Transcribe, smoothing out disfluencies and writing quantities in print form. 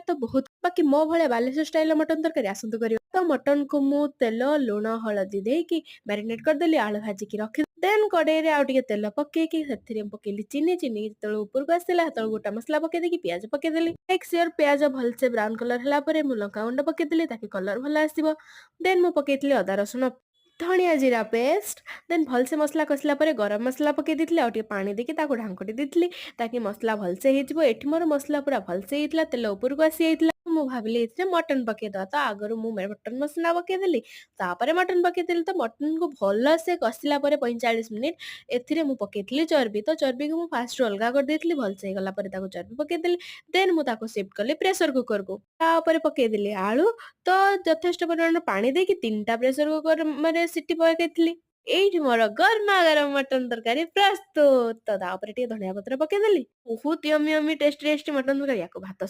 ତରକାରୀ ତ ବହୁତ, ବାକି ମୋ ଭଳିଆ ବାଲେଶ୍ୱର ଷ୍ଟାଇଲର ମଟନ ତରକାରୀ ଆସନ୍ତୁ କରିବା। ତ ମଟନକୁ ମୁଁ ତେଲ, ଲୁଣ, ହଳଦୀ ଦେଇକି ମ୍ୟାରିନେଟ୍ କରିଦେଲି, ଆଳୁ ଭାଜିକି ରଖି, ଦେନ୍ କଡ଼େଇରେ ଆଉ ଟିକେ ତେଲ ପକେଇକି ସେଥିରେ ପକେଇଲି ଚିନି। ଚିନି ଯେତେବେଳେ ଉପରକୁ ଆସିଲା, ସେତେବେଳେ ଗୋଟା ମସଲା ପକେଇ ଦେଇକି ପିଆଜ ପକେଇଦେଲି। ମେକ୍ ସିଓର ପିଆଜ ଭଲସେ ବ୍ରାଉନ କଲର ହେଲା ପରେ ମୁଁ ଲଙ୍କା ଗୁଣ୍ଡ ପକେଇଦେଲି, ତାକି କଲର ଭଲ ଆସିବ। ଦେନ୍ ମୁଁ ପକେଇଥିଲି ଅଦା, ରସୁଣ, ଧଣିଆ ଜିରା ପେଷ୍ଟ। ଦେନ୍ ଭଲସେ ମସଲା କଷିଲା ପରେ ଗରମ ମସଲା ପକେଇ ଦେଇଥିଲି ଆଉ ଟିକେ ପାଣି ଦେଇକି ତାକୁ ଢାଙ୍କୁଟି ଦେଇଥିଲି, ତାକି ମସଲା ଭଲସେ ହେଇଯିବ। ଏଠି ମୋର ମସଲା ପୁରା ଭଲସେ ହେଇଥିଲା, ତେଲ ଉପରକୁ ଆସି ଯାଇଥିଲା। ମୁଁ ଭାବିଲି ଏଥିରେ ମଟନ ପକେଇଦବା। ତ ଆଗରୁ ମୁଁ ମଟନ ମସଲା ପକେଇଦେଲି, ତାପରେ ମଟନ ପକେଇଦେଲି। ତ ମଟନକୁ ଭଲସେ କଷିଲା ପରେ 45 ମିନିଟ୍ ଏଥିରେ ମୁଁ ପକେଇଥିଲି ଚର୍ବି। ତ ଚର୍ବିକୁ ମୁଁ ଫାଷ୍ଟରୁ ଅଲଗା କରିଦେଇଥିଲି। ଭଲସେ ହେଇଗଲା ପରେ ତାକୁ ଚର୍ବି ପକେଇଦେଲି। ଦେନ୍ ମୁଁ ତାକୁ ସିଫ୍ଟ କଲି ପ୍ରେସର କୁକରକୁ। ତା ଉପରେ ପକେଇଦେଲି ଆଳୁ। ତ ଯଥେଷ୍ଟ ପରିମାଣର ପାଣି ଦେଇକି ତିନିଟା ପ୍ରେସର କୁକର ମାନେ ସିଟି ପକେଇଥିଲି। ଏଇଠି ମୋର ଗରମା ଗରମ ମଟନ ତରକାରୀ ପ୍ରସ୍ତୁତ। ତ ତା ଉପରେ ଟିକେ ଧନିଆ ପତ୍ର ପକେଇଦେଲି। ବହୁତ yummy yummy, tasty tasty mutton ତରକାରୀ। ୟାକୁ ଭାତ